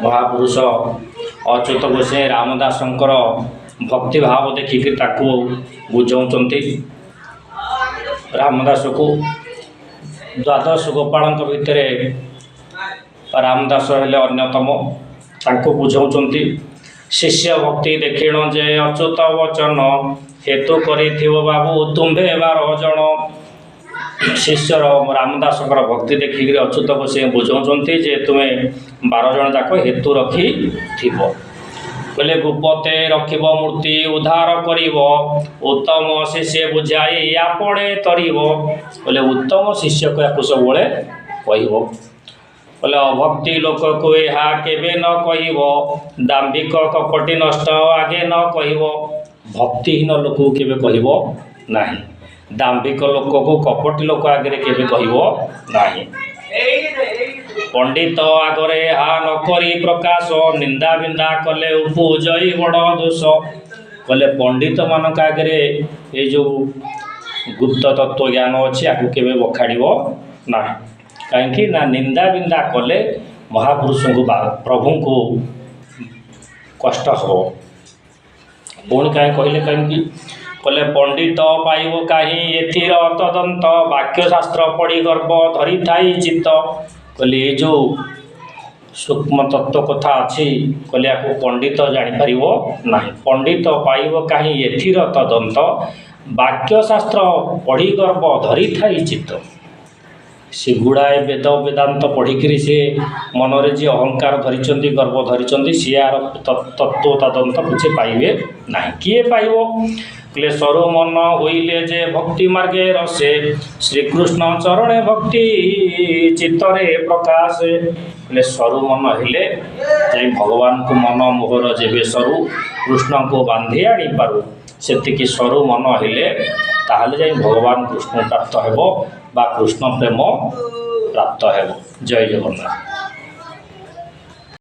ମହାପୁରୁଷ ଅଚ୍ୟୁତ ଗୋସାଇଁ ରାମଦାସଙ୍କର ଭକ୍ତିଭାବ ଦେଖିକି ତାକୁ ବୁଝାଉଛନ୍ତି। ରାମଦାସକୁ ଦ୍ୱାଦଶ ଗୋପାଳଙ୍କ ଭିତରେ ରାମଦାସ ହେଲେ ଅନ୍ୟତମ, ତାଙ୍କୁ ବୁଝାଉଛନ୍ତି। ଶିଷ୍ୟ ଭକ୍ତି ଦେଖିଣ ଯେ ଅଚ୍ୟୁତ ବଚନ, ହେତୁ କରିଥିବ ବାବୁ ତୁମ୍ଭେ 12 ଜଣ। ଶିଷ୍ୟର ରାମଦାସଙ୍କର ଭକ୍ତି ଦେଖିକିରି ଅଚ୍ୟୁତ ଗୋସାଇଁ ବୁଝାଉଛନ୍ତି ଯେ ତୁମେ 12 ଜଣ ଯାକ ହେତୁ ରଖିଥିବ। କହିଲେ ଗୁପତେ ରଖିବ ମୂର୍ତ୍ତି ଉଦ୍ଧାର କରିବ, ଉତ୍ତମ ଶିଷ୍ୟ ବୁଝାଇ ଆପଣେ ତରିବ। କହିଲେ ଉତ୍ତମ ଶିଷ୍ୟକୁ ୟାକୁ ସବୁବେଳେ କହିବ। କହିଲେ ଅଭକ୍ତି ଲୋକକୁ ଏହା କେବେ ନ କହିବ, ଦାମ୍ଭିକ କପଟି ନଷ୍ଟ ଆଗେ ନ କହିବ। ଭକ୍ତିହୀନ ଲୋକକୁ କେବେ କହିବ ନାହିଁ, ଦାମ୍ଭିକ ଲୋକକୁ କପଟି ଲୋକ ଆଗରେ କେବେ କହିବ ନାହିଁ। ପଣ୍ଡିତ ଆଗରେ ଏହା ନ କରି ପ୍ରକାଶ, ନିନ୍ଦା ବିନ୍ଦା କଲେ ଉପୁଜଇ ବଡ଼ ଦୋଷ। କହିଲେ ପଣ୍ଡିତମାନଙ୍କ ଆଗରେ ଏଇ ଯେଉଁ ଗୁପ୍ତ ତତ୍ତ୍ୱ ଜ୍ଞାନ ଅଛି ଆକୁ କେବେ ବଖାଣିବ ନାହିଁ। କାହିଁକି ନା ନିନ୍ଦା ବିନ୍ଦା କଲେ ମହାପୁରୁଷଙ୍କୁ ବା ପ୍ରଭୁଙ୍କୁ କଷ୍ଟ ହେବ। ପୁଣି କାହିଁ କହିଲେ, କାହିଁକି କହିଲେ ପଣ୍ଡିତ ପାଇବ କାହିଁ ଏଥିର ତଦନ୍ତ, ବାକ୍ୟଶାସ୍ତ୍ର ପଢ଼ି ଗର୍ବ ଧରିଥାଇ ଚିତ୍ତ। କହିଲେ ଏ ଯେଉଁ ସୂକ୍ଷ୍ମ ତତ୍ତ୍ୱ କଥା ଅଛି, କହିଲେ ୟାକୁ ପଣ୍ଡିତ ଜାଣିପାରିବ ନାହିଁ। ପଣ୍ଡିତ ପାଇବ କାହିଁ ଏଥିର ତଦନ୍ତ, ବାକ୍ୟଶାସ୍ତ୍ର ପଢ଼ି ଗର୍ବ ଧରିଥାଇ ଚିତ୍ତ। ସେ ଗୁଡ଼ାଏ ବେଦ ବେଦାନ୍ତ ପଢ଼ିକିରି ସେ ମନରେ ଯିଏ ଅହଙ୍କାର ଧରିଛନ୍ତି, ଗର୍ବ ଧରିଛନ୍ତି, ସିଏ ଆର ତତ୍ତ୍ୱ ତଦନ୍ତ କିଛି ପାଇବେ ନାହିଁ। କିଏ ପାଇବ? କହିଲେ ସରୁ ମନ ହୋଇଲେ ଯେ ଭକ୍ତି ମାର୍ଗେ ରସେ, ଶ୍ରୀକୃଷ୍ଣ ଚରଣେ ଭକ୍ତି ଚିତ୍ତରେ ପ୍ରକାଶ। କହିଲେ ସରୁ ମନ ହେଲେ ଯାଇ ଭଗବାନଙ୍କୁ ମନ ମୋହର ଯେବେ ସରୁ, କୃଷ୍ଣଙ୍କୁ ବାନ୍ଧି ଆଣିପାରୁ। ସେତିକି ସରୁ ମନ ହେଲେ ତାହେଲେ ଯାଇ ଭଗବାନ କୃଷ୍ଣ ପ୍ରାପ୍ତ ହେବ ବା କୃଷ୍ଣ ପ୍ରେମ ପ୍ରାପ୍ତ ହେବ। ଜୟ ଜଗନ୍ନାଥ।